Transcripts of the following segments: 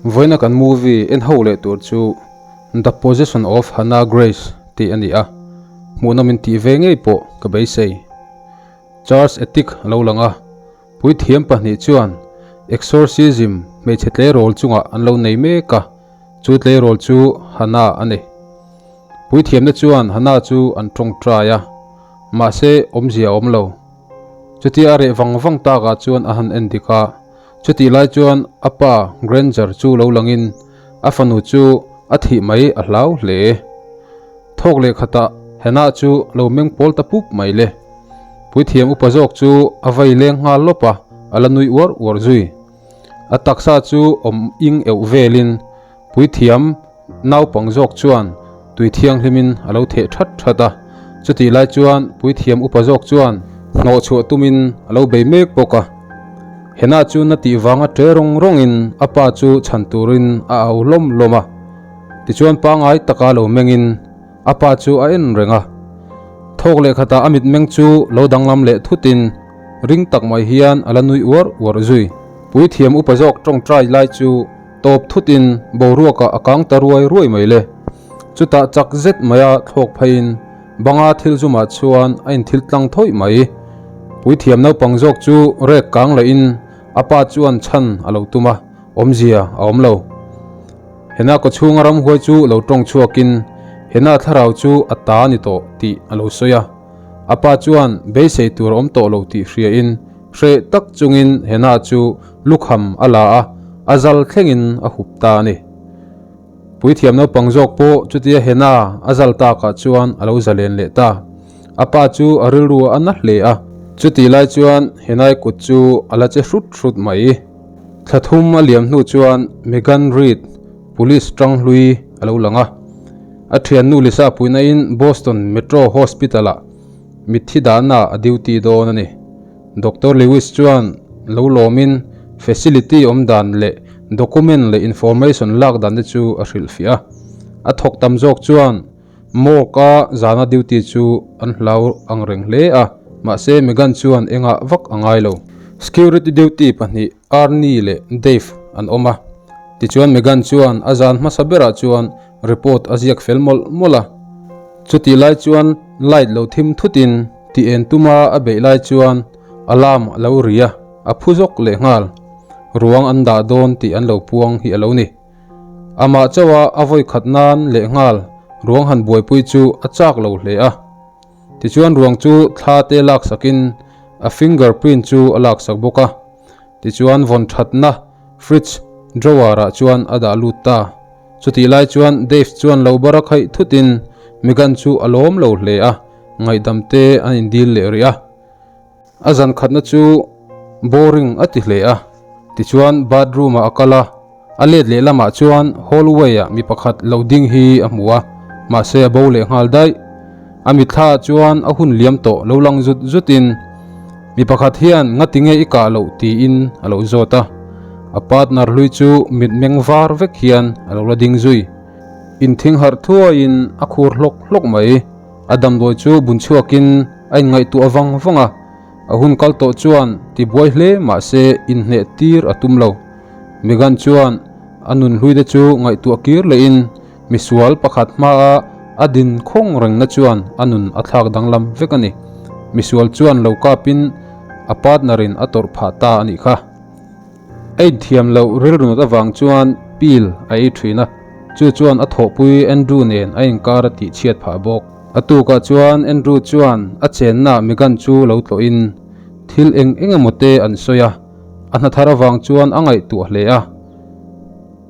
Vawiina kan movie en ho leh tur chu The Possession of Hannah Grace tih a ni a, hmuhnawm in tih ve ngei pawh ka beisei. Charles Ethic a lo lang a, puithiam pahnih chuan exorcism hmeichhe tleirawl chungah an lo nei mek a, chu tleirawl chu Hannah a ni. Puithiamna chuan Hannah chu an tawngtai a, mahse awmzia a awm lo. Chutia a reh vang vang takah chuan a han en dik a, chutih lai chuan a pa Granger chu lo langin a fanu chu a thih mai a hlau hle. Thawk leh khatah Hannah chu lo meng pawl ta pup mai le. Puithiam upa zawk chu a vei leng nghal lawp a, a la nui uar uar zui. A taksa chu awm ing euh velin Puithiam naupang zawk chuan tui thianghlimin a lo theh that that a, chutih lai chuan puithiam upa zawk chuan hnawh chhuah tumin a lo bei mek bawk a. Hena chu na tih vanga ṭe rawng rawngin a pa chu chhan turin a au hlawm hlawm a, tichuan pangai taka lo mengin a pa chu a en reng a. Thawk leh khatah a mitmeng chu lo danglam leh thutin ring tak mai hian a la nui uar uar zui. Puithiam upa zawk ṭawngṭai lai chu Tawp thutin boruakah a kang ta ruai ruai mai le. Chutah chak zet maia thlawk pheiin banga thil zumah chuan a inthil tlang thawih mai. Puithiam naupang zawk chu rek kang lehin a pa chuan chhan a lo tum a, awmzia a awm lo. Hena kawchhunga ramhuai chu lo tawng chhuakin Hena thlarau chu a ta ni tawh tih a lo sawi a. A pa chuan beisei tur a awm tawh lo tih hriain hreh tak chungin Hena chu lukham a la a, a zal thlengin a hup ta a ni. Puithiam naupang zawk pawh chutia Hena a zal takah chuan a lo zalen leh ta. A pa chu a rilru a na hle a, chutih lai chuan Henai kut chu a la che hrut hrut mai. Thla thum a liam hnu chuan Megan Reed, Police tang hlui a lo lang a. A thiannu Lisa puihnain Boston Metro Hospital-ah mitthi dahna a duty dawn a ni. Doctor Lewis chuan lo lawmin facility awm dan leh document leh information lak dan te chu a hrilhfiah a. A thawk tam zawk chuan morgue-a zana duty chu an hlau ang reng hle a, mahse Megan chuan engah vak a ngai lo. Security duty pahnih Arnie leh Dave an awm a, tichuan Megan chuan a zan hmasa berah chuan report a ziak fel mawlh mawlh a. Chutih lai chuan light lo thim thutin Ti en tuma a beih lai chuan alarm a lo ri a, a phu zawk leh nghal. Ruang an dah dawn tih an lo puang hi a lo ni. Amah chauha a vawi khat nan leh nghal ruang han buaipui chu a chak lo hle a. Tichuan ruang chu thla te laksakin a finger print chu a laksak bawk a. Tichuan vawn thatna fridge drawer ah chuan a dah lut ta. Chutih lai chuan Dave chuan lo bar a khaih thutin Megan chu a lawm lo hle a. Ngaihdam te an indil leh rih a, a zan khatna chu boring a ti hle a, tichuan bathroom ah a kal a, a let leh lamah chuan hallway ah mi pakhat lo ding hi a hmu a, mahse a bo leh nghal daih. A mitthla ah chuan a hun liam tawh lo lang zut zut in mi pakhat hian ngati nge i kah loh tiin a lo zawt a, a partner hlui chu mitmeng var vek hian a lo la ding zui. Inthing harh thuaiin a khur hlawk hlawk mai. A damdawi chu bun chhuakin a inngaihtuah vang vang a, a hun kal tawh chuan tibuai hle mahse inhneh tir a tum lo. Megan chuan a nun hluite chu ngaihtuah kir lehin misual pakhat hmaa a din khawng rengna chuan a nun a thlak danglam vek a ni. Misual chuan lo kapin a partner in a tawrh phah ta a nih kha. A inthiam loh rilru nat avang chuan pil a ei thin a, chu chuan a thawhpui Andrew nen a inkar a tihchhiat phah bawk. A tukah chuan Andrew chuan a chenna Megan chu lo tlawhin thil eng eng emaw te an sawi a, a hna thar avang chuan a ngaihtuah hle a.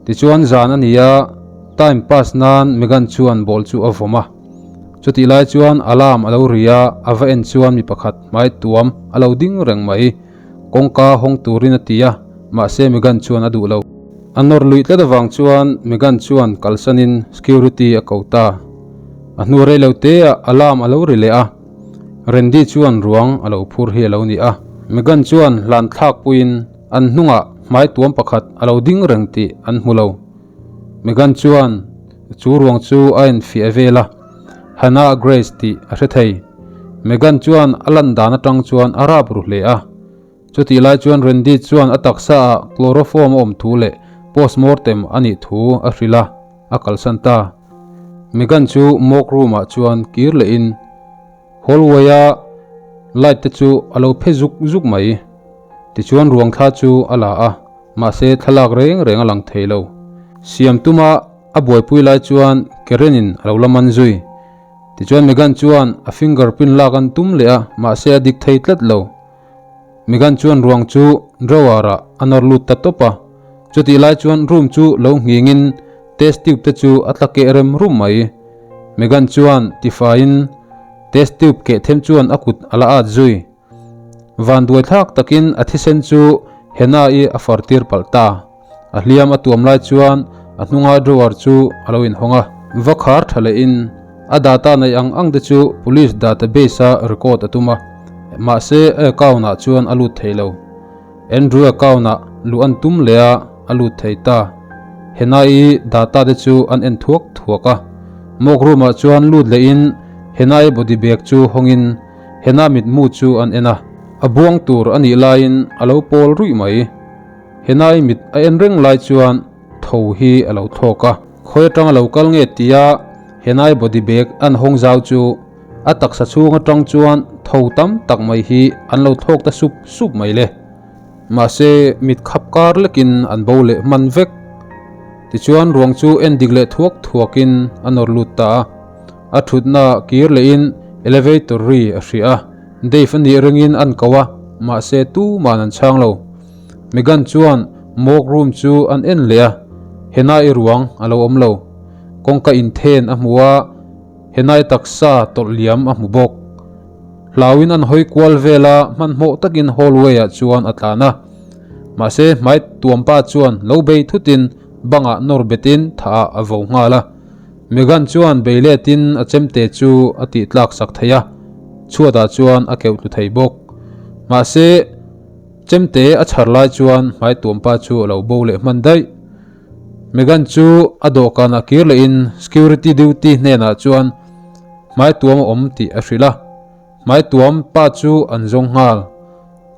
Tichuan zan a ni a, time pass nan Megan chuan ball chu a vawm a. Chutih lai chuan alarm a lo ri a, a va en chuan mi pakhat hmai tuam a lo ding reng mai. Kawngka hawng turin a ti a, mahse Megan chuan a duh lo. A nawr luih tlat avang chuan Megan chuan kalsanin security a ko ta. A hnu rei lo te ah alarm a lo ri leh a, Randy chuan ruang a lo phur hi a lo ni a. Megan chuan hlan thlak puiin an hnungah hmai tuam pakhat a lo ding reng tih an hmu lo. Megan chuan chu ruang chu a enfiah vel a. Hannah Grace tih a hre thei. Megan chuan a lan dan atang chuan a rap ru hle a. Chutih lai chuan Randy chuan a taksa ah chloroform a awm thu leh Postmortem a nih thu a hrilh a, a kalsan ta. Megan chu morgue room ah chuan kir leh in hallway a light te chu a lo phe zuk zuk mai. Tichuan ruang thla chu a la a, mahse thlalak reng reng a lang thei lo. Siam tuma a buaipui lai chuan Karen in a lo la man zui. Tichuan Megan chuan a fingerprint lak an tum leh a, mahse a dik thei tlat lo. Megan chuan ruang chu drawer ah a nawr lut ta tawp a, chutih lai chuan room chu lo nghing in test tube te chu a tla keh rem rum mai. Megan chuan tifaiin test tube keh them chuan a kut a la at zui. Vanduai thlak takin a thisen chu Hena-i a far tir palh ta. A hliam a tuam lai chuan a hnunga drawer chu a lo inhawng a. Va khar tha lehin a data neih ang ang te chu police database a record a tum a, mahse a account ah chuan a lut thei lo. Andrew account ah luh an tum leh a, a lut thei ta. Henai data te chu an en thuak thuak a. Mock room ah chuan lut lehin Henai body bag chu hawngin Hena mitmu chu an en a. A buang tur a nih laiin a lo pawl ruih mai. Henai mit a en reng lai chuan tho hi a lo thlawk a. Khawi atang a lo kal nge tia Henai body bag an hawng zau chu a taksa chhung atang chuan tho tam tak mai hi an lo thlawk ta sup sup mai le. Mahse mit khap kar lekin an bo leh hman vek. Tichuan ruang chu en dik leh thuak thuakin a nawr lut ta a. A thutna kir lehin elevator ri a hria a. Dave a nih ringin an ko a, mahse tuman an chhang lo. Megan chuan morgue room chu an en leh a, Henai ruang a lo awm lo. Kawngka inthen a hmu a, Henai taksa tawlh liam a hmu bawk. Hlauin an hawi kual vel a, hmanhmawh takin hallway ah chuan a tlan a. Mahse hmai tuampa chuan lo bei thutin bangah nawr betin thah ah a vo nghal a. Megan chuan bei letin a chemte chu a tih tlak sak thei a, chhuatah chuan a keuh tlu thei bawk. Mahse. Chemte a chhar lai chuan hmai tuampa chu a lo bo leh hman daih. Megan chu a dawhkanah kir lehin security duty hnenah chuan hmai tuam a awm tih a hrilh a. Hmai tuam pa chu an zawng nghal.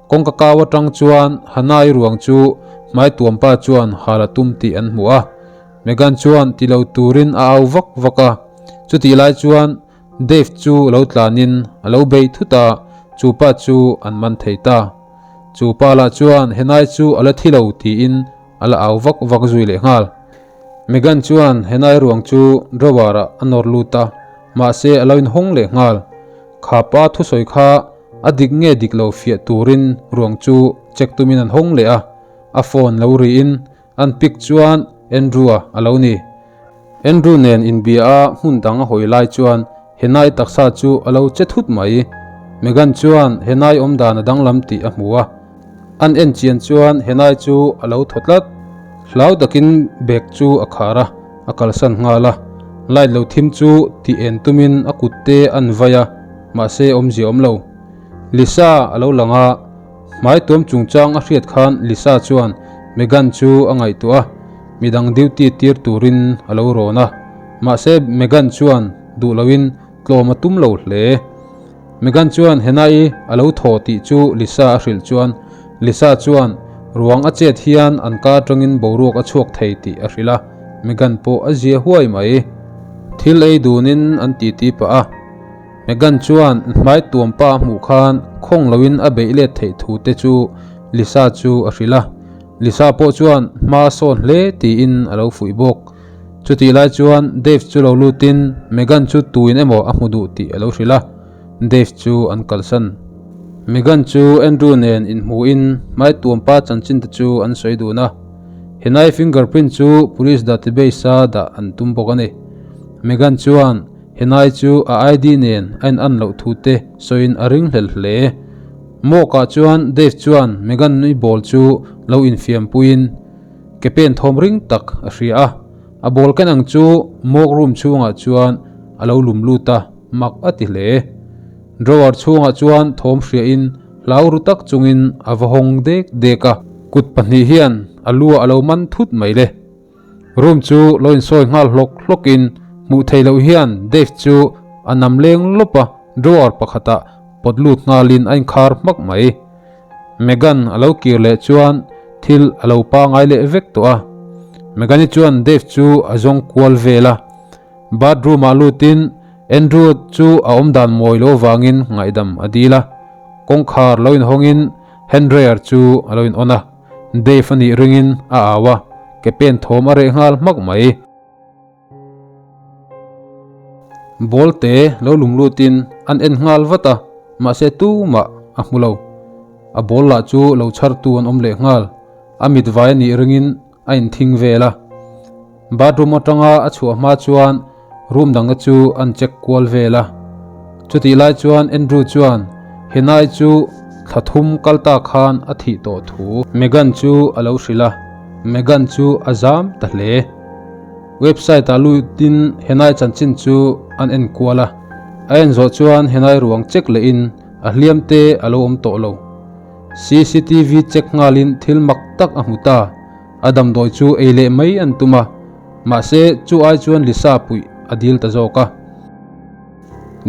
Kawngka kau atang chuan Hanai ruang chu hmai tuam pa chuan hal a tum tih an hmu a. Megan chuan ti lo turin a au vak vak a. Chutih lai chuan Dave chu lo tlanin a lo bei thut a, chu pa chu an man thei ta. Chu pa lah chuan Henai chu a la thi lo tiin a la au vak vak zui leh nghal. Megan chuan Henai ruang chu drawer ah a nawr lut a, mahse a lo inhawng leh nghal. Kha pa thusawi kha a dik nge dik lo fiah turin ruang chu check tumin an hawng leh a, a phone lo riin An pick chuan Andrew-a a lo ni. Andrew nen inbia a hmun dang a hawi lai chuan Henai taksa chu a lo che thut mai. Megan chuan Henai awmdan a danglam tih a hmu a. An en chian chuan Henai chu a lo thaw tlat. Hlau takin bag chu a khar a, a kalsan nghal a. Light lo thim chu tih en tumin a kut te an vai a, mahse awmzia awm lo. Lisa a lo lang a. Hmai tuam chungchang a hriat khan Lisa chuan Megan chu a ngaihtuah a, midang duty tir turin a lo rawn a. Mahse Megan chuan duh loin tlawm a tum lo hle. Megan chuan Hannah-i a lo thaw tih chu Lisa a hrilh chuan Lisa chuan ruang a chet hian an ka atangin boruak a chhuak thei tih a hrilh a, Megan pawh a zia huai mai. Thil ei dunin an titi pah a. Megan chuan hmai tuam pa a hmuh khan khawng loin a beih let theih thu te chu Lisa chu a hrilh a. Lisa pawh chuan hma a sawn hle tiin a lo fuih bawk. Chutih lai chuan Dave chu lo lutin Megan chu tuin emaw a hmu duh tih a lo hrilh a, Dave chu an kalsan. Megan chu Andrew nen inhmuhin hmai tuam pa chanchin te chu an sawi dun a. Henai fingerprint chu police database a dah an tum bawk a ni. Megan chuan Henai chu a ID nen a in an loh thu te sawiin a ring hlel hle. Mawkah chuan Dave chuan Megan nui ball chu lo infiam puiin ke pen thawm ring tak a hria a. A ball ken ang chu mawk room chhungah chuan a lo lum lut a, mak a ti hle. Drawer chhungah chuan thawm hriain hlau ru tak chungin a va hawng dek dek a. Kut pahnih hian a lu ah a lo man thut mai le. Room chu lo insawi nghal hlawk hlawkin hmuh theih loh hian Dave chu a nam leng lawp a, drawer pakhatah pawt lut nghalin a inkhar hmak mai. Megan a lo kir leh chuan thil a lo pangai leh vek tawh a. Megan-i chuan Dave chu a zawng kual vel a, bathroom-ah lutin Andrew chu a awmdan mawi lo vangin ngaihdam a dil a, kawngkhar lo inhawngin hand dryer chu a lo in on a, Dave a nih ringin a au a, ke pen thawm a reh nghal hmak mai. Ball te lo lum lutin an en nghal vat a, mahse tumah a hmu lo. A ball lah chu lo chhartu an awm leh nghal, a mit vai a nih ringin a inthing vel a. Bathroom atanga a chhuah hma chuan room dangte chu an check kual vel a. Chutih lai chuan Andrew chuan Henai chu thla thum kal ta khan a thih tawh thu Megan chu a lo hrilh a, Megan chu a zam ta hle. Website ah lutin Henai chanchin chu an en kual a, a en zawh chuan Henai ruang check lehin a hliam te a lo awm tawh lo. Cctv check nghalin thil mak tak a hmu ta, a damdawi chu ei leh mai an tum a, mahse chu ai chuan Lisa puih a dil ta zawk a.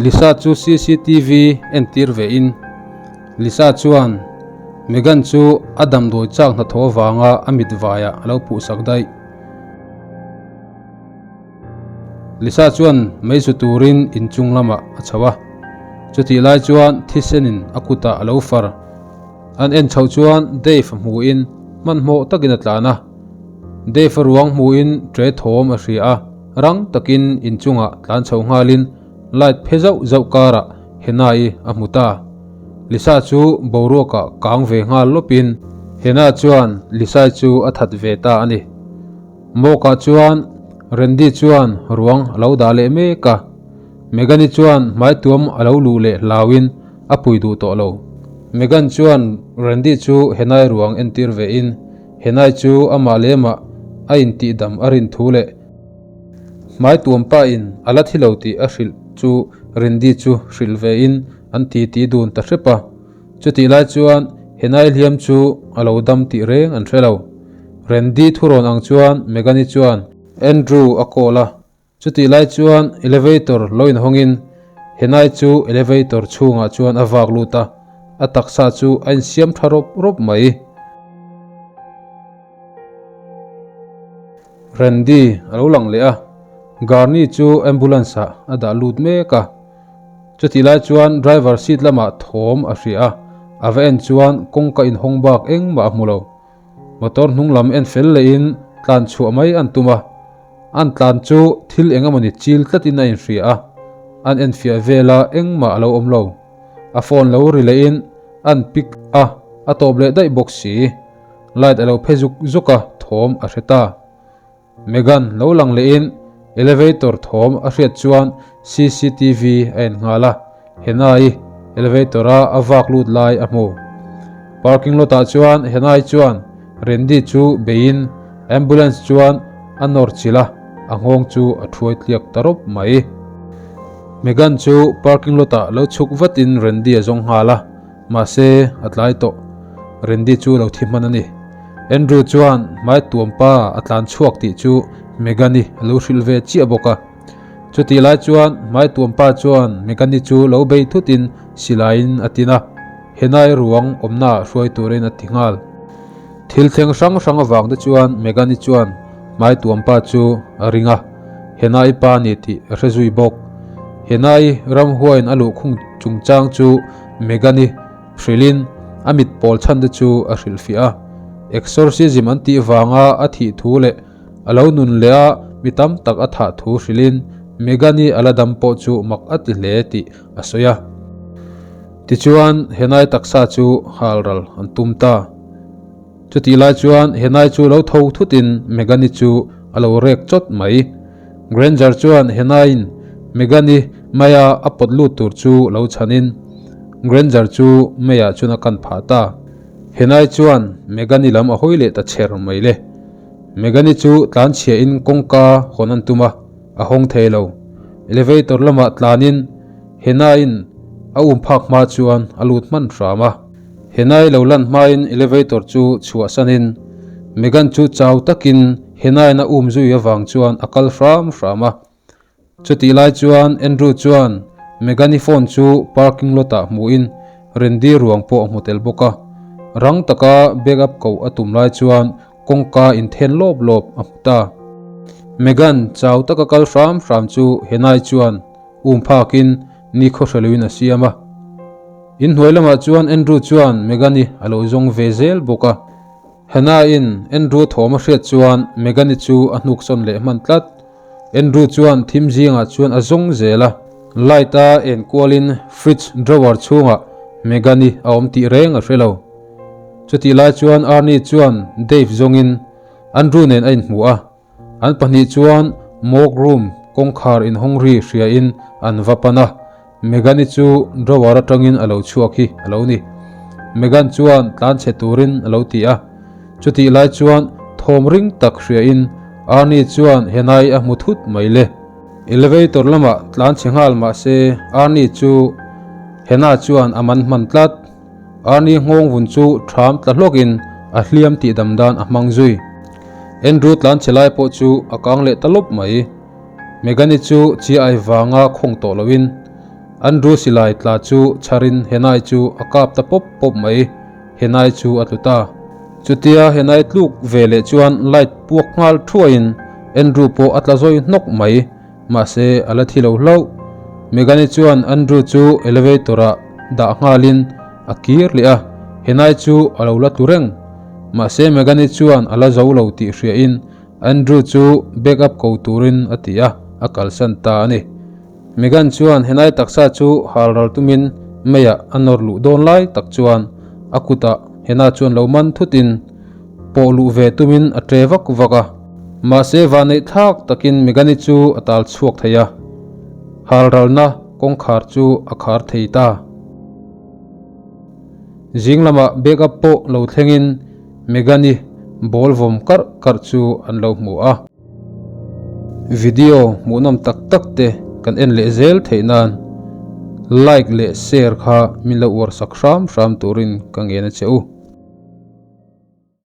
Lisa chu cctv entir ve in Lisa chuan Megan chu a damdawi chak hnathawh avanga a mit vaiah a lo puhsak daih. Lisa chuan mei zu turin inchung lamah a chho a, chutih lai chuan thisenin a kutah a lo far. An en chhoh chuan Dave a hmuhin hmanhmawh takin a tlan a. Dave a ruang hmuhin ṭe thawm a hria a, rang takin inchungah tlan chho nghalin light phe zauh zauh karah Hena-i a hmu ta. Lisa chu boruakah kang ve nghal lawpin Hena chuan Lisa-i chu a that ve ta a ni. Mawkah chuan Randy chuan ruang a lo dah leh mek a, Megan-i chuan hmaituam a lo luh leh hlauin a pui duh tawh lo. Megan chuan Randy chu Henai ruang entir vein Henai chu amah leh amah a intihdam a rin thu leh hmaituam pahin a la thi lo tih a hrilh chu Randy chu hrilh vein an titi dun ta hrep a. Chutih lai chuan Henai hliam chu a lo dam tih reng an hre lo. Randy thurawn ang chuan Megan-i chuan Andrew a call a, chutih lai chuan elevator lo inhawngin Henai chu elevator chhungah chuan a vak lut a, a taksa chu a insiam tha rawp rawp mai. Randy a lo lang leh a, Garni chu ambulance ah a dah lut mek a. Chutih lai chuan driver seat lamah thawm a hria a, a va en chuan kawngka inhawng bak engmah a hmu lo. Motor hnung lam en fel lehin tlan chhuah mai an tum a, an tlan chu thil eng emawni chil tlatin a inhria a, an enfiah vela engmah a lo awm lo. A phone lo ri lehin an pick a, a tawp leh daih bawk si. Light a lo phe zuk zuk a, thawm a hre ta. Megan lo lang lehin elevator thawm a hriat chuan cctv a en nghal a, Henai elevator a a vak lut lai a hmu. Parking lot ah chuan Henai chuan Randy chu beiin ambulance chuan a nawr chilh a, a nghawng chu a thuai tliak ta rawp mai. Megan chu parking lot ah lo chhuk vatin Randy a zawng nghal a. Mahse, a tlai tawh. Randy chu lo thi hman a ni. Andrew chuan hmai tuam pa a tlan chhuak tih chu Megan-i a lo hrilh ve chiah bawk a. Chutih lai chuan hmai tuam pa chuan Megan-i chu lo bei thutin silaiin a tin a, Henai ruang awmnaah hruai turin a ti nghal. Thil thleng hrang hrang avang te chuan Megan-i chuan hmai tuam pa chu a ring a, Henai pa ni tih a hre zui bawk. Henai ramhuaiin a luhkhung chungchang chu Megan-i hrilhin a mit pawl chhan te chu a hrilhfiah a. Exorcism an tih vanga a thih thu leh a lo nun leh a mi tam tak a thah thu hrilhin Megan-i a la dam pawh chu mak a ti hle tih a sawi a. Tichuan, Henai taksa chu hal ral an tum ta. Chutih lai chuan Henai chu lo tho thutin Megan-i chu a lo rek chawt mai. Granger chuan Henai'n Megan-i maia a pawt lut tur chu lo chhanin Granger chu meiah chuan a kan phah ta. Henai chuan Megan-i lam a hawi leh ta chher mai le. Megan-i chu tlanchhiahin kawngka hawn an tum a, a hawng thei lo. Elevator lamah tlanin Henai'n a um phak hma chuan a lut hman hram a. Henai lo lan hmain elevator chu chhuahsanin Megan chu chau takin Henai'n a um zui avang chuan a kal hram hram a. Chutih lai chuan Andrew chuan Megan-i phone chu parking lot ah hmuhin Randy ruang pawh a hmu tel bawk a. Rang taka back up koh a tum lai chuan. kawngka inthen lawp lawp a hmu ta. Megan chau taka kal hram hram chu Henai chuan um phakin nikhaw hre loin a siam a. Inhnuai lamah chuan Andrew chuan Megan-i a lo zawng ve zel bawk a. Hannah-in Andrew thawm a hriat chuan Megan-i chu a hnuksawn leh hman tlat. Andrew chuan thim zingah chuan a zawng zel a, light a en kualin fridge drawer chhungah Megan-i a awm tih reng a hre lo. Chutih lai chuan Arnie chuan Dave zawngin Andrew nen a inhmu a, an pahnih chuan morgue room kawngkhar inhawng ri hriain an va pan a, Megan-i chu drawer atangin a lo chhuak hi a lo ni. Megan chuan tlan chhe turin a lo ti a. Chutih lai chuan thawm ring tak hriain Arnie chuan Henai a hmu thut mai le. Elevator lamah tlan chhe nghal mah se Arnie chu Hena chuan a man hman tlat. Arnie nghawng vun chu ṭham tla hlawkin a hliam tih dam dan a hmang zui. Andrew tlan chhe lai pawh chu a kang leh ta lawp mai. Megan-i chu chi ai vanga khawng tawh loin Andrew silai tla chu chharin Henai chu a kap ta pawp pawp mai, Henai chu a tlu ta. Chutia Henai tluk ve leh chuan light puak nghal thuaiin Andrew pawh a tla zawi hnawk mai, mahse a la thi lo hlauh. Megan-i chuan Andrew chu elevator-ah dah nghalin a kir leh a, Henai chu a lo la tlu reng. Mahse Megan-i chuan a la zo lo tih hriain Andrew chu back up ko turin a ti a, a kalsan ta a ni. Megan chuan henai taksa chu hal ral tumin meiah a nawr luh dawn lai tak chuan a kutah Hena chuan lo man thutin pawh luh ve tumin a ṭe vak vak a. Mahse vanneih thlak takin Megan-i chu a tal chhuak thei a, hal ralna kawngkhar chu a khar thei ta. Zing lamah back up pawh lo thlengin Megan-i ball vawm karh karh chu an lo hmu a. Video hmuhnawm tak tak te kan en leh zel theih nan like leh share kha min lo uar sak hram hram turin ka ngen a che u.